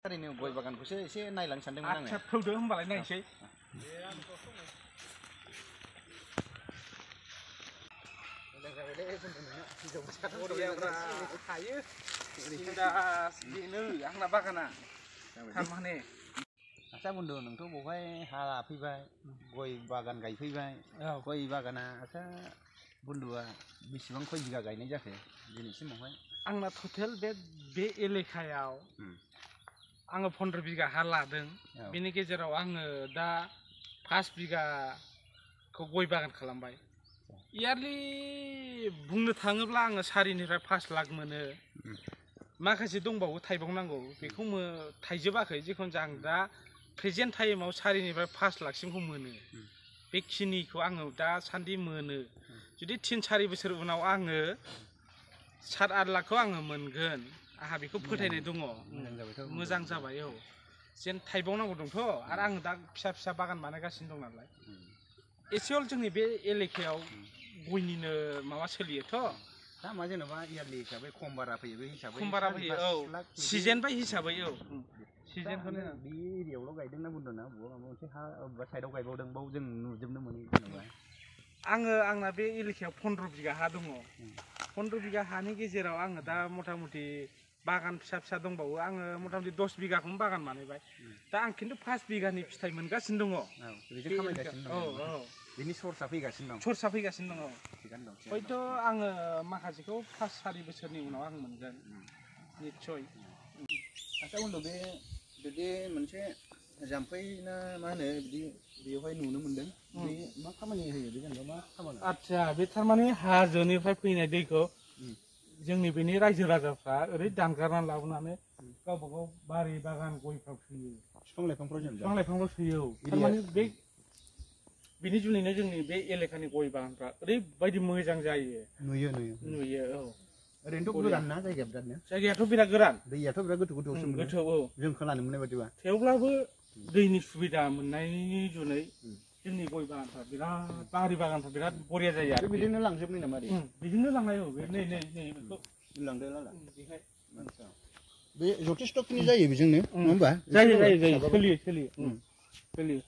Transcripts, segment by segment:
ओरैनो गय बागानखौसो एसे नायलांनो सानदोंमोन आङो। आच्छा थौदो होमबालाय नायसै। थायो बिन्दास बेनो आंना बागाना थारमाने। आच्छा बन्दु नोंथ' बहाय हा लाफैबाय गय बागान गायफैबाय। गय बागाना आच्छा बन्दुआ बेसेबां खय बिगा गायनाय जाखो दिनैसिमावहाय? आंना टटेल बे एलेकायाव आङो 15 बिगा हा लादों। बेनि गेजेराव आङो दा 5 बिगाखौ गय बागान खालामबाय। इयारलि बुंनो थाङोब्ला आङो 4 निफ्राय 5 लाख मोनो। माखासे दंबावो थाइबावनांगौ बेखौ थाइजोबाखै जिखुनु आं दा प्रेजेन्ट टाइमाव 4 निफ्राय 5 लाखसिमखौ मोनो। बेखिनिखौ आङो दासान्दि मोनो। जुदि 3-4 बोसोर उनाव आङो 7-8 लाखखौ आङो मोनगोन। आंहा बेखौ फोथायनाय दङ। मोजां जाबाय औ। जेन थाइबावनांगौ दंथ' आरो आङो दा फिसा बागान बानायगासिनो दं नालाय। एसेअल जोंनि बे एलेकायाव गयनिनो माबा सोलियोथ'। दामा जेनेबा इयारलि हिसाबै खम बारा फैयो बे हिसाबै खम बारा फैयो औ। सिजन बाय हिसाबै औ। सिजनखौनो बे एरियायावल' गायदोंना बुंदोंना बबेबा माबा मोनसे हा अबेबा साइडआव गायबावदों बाव जों नुजोबनो मोनो जेनेबा। आंना बे एलेकायाव 15 बिगा हा दङ। 15 बिगा हानि गेजेराव आङो दा मथा-मथि बागान फिसा दंबावो। आङो मथा-मथि 10 बिगाखौनो बागान बानायबाय। दा आं खिन्थु 5 बिगानि फिथाइ मोनगासिनो दङ। बेजों खामायगासिनो दं। औ। बिनि सर्सआ फैगासिनो दं। सर्सआ फैगासिनो दङ। थिगानो दं। हयथ' आङो माखासेखौ 5-4 बोसोरनि उनाव आं मोनगोन। निस्सय। आच्छा बन्दु बिदि मोनसे जाम्फै ना मा होनो बिदि बेवहाय नुनो मोनदों। बे मा खामानि होयो बे जेनेबा मा खामानि? आच्छा बे थारमाने हाजोनिफ्राय फैनाय दैखौ जोंनि बेनि रायजो राजाफ्रा ओरै दानगारनानै लाबोनानै गावबा गाव बारि बागान गयफ्राव सोयो। बिफां लाइफांफ्राव सोयो। थारमाने बिनि जुनैनो जोंनि बे एलेकानि गय बागानफ्रा ओरैबायदि मोजां जायो। नुयो औ। ओरैनोथ' गोरान ना जायगाया बिरादनो? जायगायाथ' बिराद गोरान। दैयाथ' बिराद गोथौ-गोथौसो मोनो। गोथौ औ। जों खोनानो मोननाय बायदिबा। थेवब्लाबो दैनि सुबिदा मोननायनि जुनै जोंनि गय बागानफ्रा बिराद बारि बागानफ्रा बिराद बरिया जायो आरो। बिदिनो लांजोबनाय नामा? बिदिनो लांनाय औ। नै बेखौ लांदो लाला। बे जथेस्थ'खिनि जायो बेजोंनो नङा होमबा? जायो। सोलियो।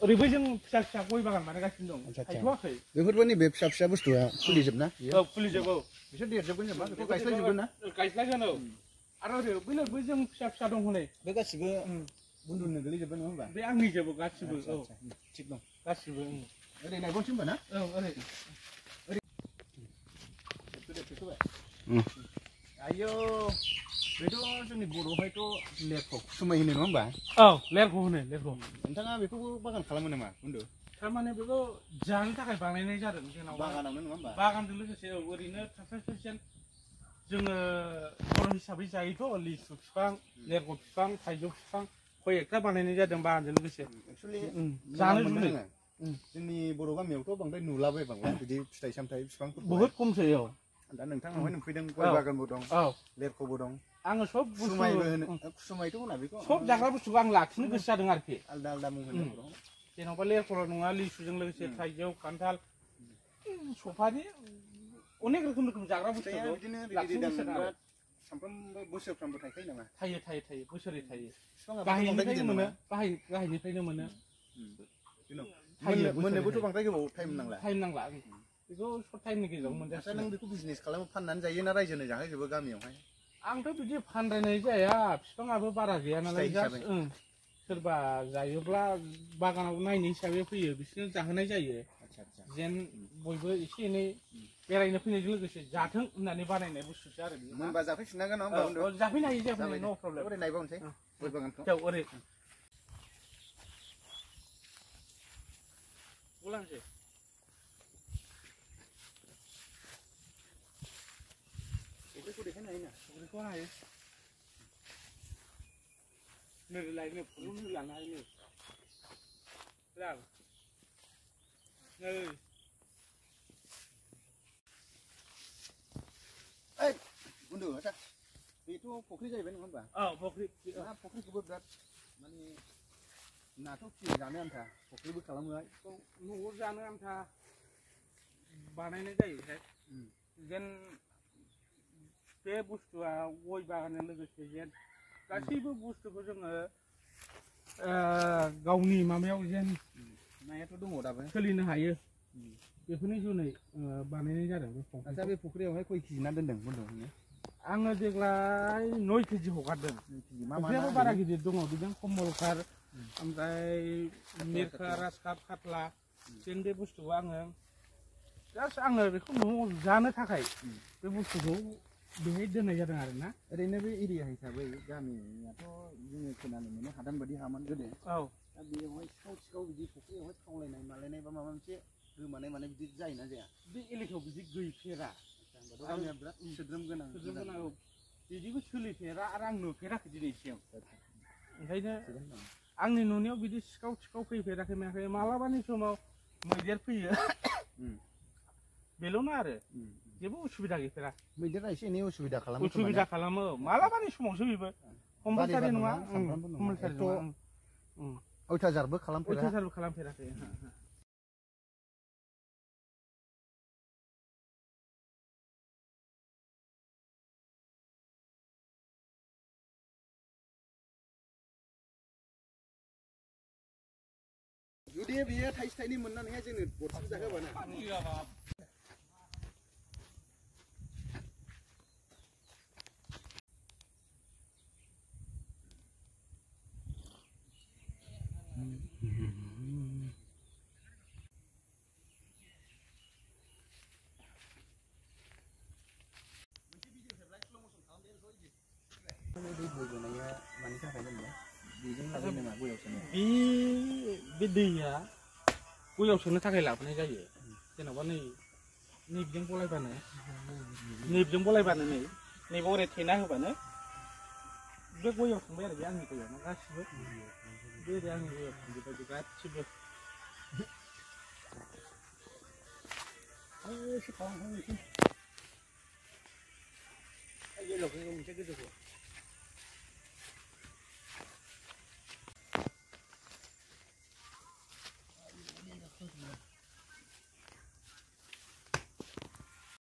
ओरैबो जों फिसा गय बागान बानायगासिनो दं। थायथ'वाखै। बेफोरबो नैबे फिसा बुस्थुआ फुलिजोबना? औ फुलिजोब औ। बिसोर देरजोबगोन जेनेबा बेखौ गायस्लायजोबगोन ना? गायस्लायगोन औ। आरो बैलाबो जों फिसा दं हनै। बे गासिबो बन्दुनो गोलैजोबबाय नङा होमबा? बे आंनिजोबो गासिबो औ। थिग दं। गासिबो। ओरै नायबावनोसै होमबा ना? औ ओरै। आयौ बेथ' जोंनि बर'आवहायथ' लेरख' खुसुमाय होनो नङा होमबा? औ लेरख' होनो लेरख'। नोंथाङा बेखौबो बागान खालामो नामा बन्दु? थारमाने बेखौ जानो थाखाय बानायनाय जादों जोंनाव। बागानावनो नङा होमबा? बागानजों लोगोसे औ ओरैनो ट्रान्सपोर्टेसन जोङो बर' हिसाबै जायोथ' लिसु बिफां, लेरख' बिफां, थाइजौ बिफां गय एक्सट्रा बानायनाय जादों बागानजों लोगोसे। एक्सुवेलि जानो जुनै जोंनि बर' गामियावथ' बांद्राय नुलाबायबांला बिदि फिथाइ सामथाइ बिफांफोरखौ। बहुद खमसै औ। दा नोंथांनावहाय नुफैदों गय बागानबो दं, लेरख'बो दं। आङो सब खुसुमायबो होनो। खुसुमायथ' होना बेखौ। सब जाग्रा बुस्थुखौ आं लाखिनो गोसो जादों आरोखि। आलदा मुं होनो। जेन'बा लेरख'ल' नङा लिसुजों लोगोसे थाइजौ, खान्थाल, सफारि अनेक रोखोम जाग्रा बुस्थुखौ लाखिनो गोसो जादों आरो। सानफ्रोमबो बोसोरफ्रामबो थायखायो नामा? थायो बोसोरै थायो। गाहायनिफ्रायनो मोनो। गाहायनिफ्रायनो मोनो। मोननोबोथ' बांद्राय गोबाव टाइम नांला। बेखौ सर्ट टाइमनि गेजेराव मोनजासिगोन। नों बेखौ बिजनेस खालामो फाननानै जायो ना रायजोनो जाहोजोबो गामियावहाय? आंथ' बिदि फानद्रायनाय जाया बिफाङाबो बारा गैया नालाय। सोरबा जायोब्ला बागानाव नायनो हिसाबै फैयो बिसोरनो जाहोनाय जायो। जेन बयबो एसे एनै बेरायनो फैनायजों लोगोसे जाथों होननानै बानायनाय बुस्थुसो आरो। मोनबा जाफैफिननांगोन नङा होमबा? जाफैनो हायो नो प्रब्लेम। ओरै नायबावनोसै गय बागानखौ। ओरै बुलांसै। फुख्रिखौ देखायनो हायोना? फुख्रिखौ हायो। नोरै लायनो फुख्रिखौ लानो हायो। नै ओइ बन्दु आच्छा बेथ' फुख्रि जाहैबाय नङा होमबा? औ फुख्रि। फुख्रिखौबो बिराद माने नाथ' फियो जानो आन्था फुख्रिबो खालामो। न'आव जानो आन्था बानायनाय जायोहाय। जेन बे बुस्थुआ गय बागानजों लोगोसे जेन गासैबो बुस्थुखौ जोङो गावनि माबायाव जेन नायाथ' दङ दाबो सोलिनो हायो बेफोरनि जुनै बानायनाय जादों बे फुख्रिखौ। आच्छा बे फुख्रियावहाय खय केजि ना दोनदों बन्दु? आङो देग्लाय 9 केजि हगारदों। फुख्रियाबो बारा गिदिर दङ बिदिनो कमलकार ओमफ्राय मिरखा राजकाप कातला जों बे बुस्थुखौ आङो जास्ट आङो बेखौ न'आव जानो थाखाय बे बुस्थुखौ बेहाय दोननाय जादों आरो ना। ओरैनो बे एरिया हिसाबै गामियाथ' जोङो खोनानो मोनो हादान बायदि हामोन गोदो। औ दा बेयावहाय सिखाव सिखाव बिदि फुख्रियावहाय खावलायनाय मालायनाय बा माबा मोनसे गोमानाय माने बिदि जायोना जाया? बे एलेकायाव बिदि गैफेरा। गामिया बिराद सोद्रोम गोनां औ बिदिबो सोलिफेरा आरो आं नुफेराखै दिनैसिम। ओंखायनो आंनि नुनायाव बिदि सिखाव सिखाव फैफेराखै मायाखै मालाबानि समाव मैदेर फैयो बेल'नो आरो जेबो उसुबिदा गैफेरा। मैदेरा एसे एनै उसुबिदा खालामो। उसुबिदा खालामो मालाबानि समावसो बेबो कम्पालसारि नङा कम्पालसारि नङा। अयथासारबो खालामफेरा। अयथासारबो खालामफेराखै। जुदि बियो थाइसे थाइनै मोननानैहाय जोंनो गरसेबो जाहोबानो बे दैया गयाव सोनो थाखाय लाबोनाय जायो। जेनेबा नैबेजों बलायबानो नैबाव ओरै थेना होबानो बे गयाव थांबाय आरो बे आंनि गयाव गासिबो बे ओरै आंनि गयाव थांजोबबाय गासिबो। एसे खालामखांनोसै।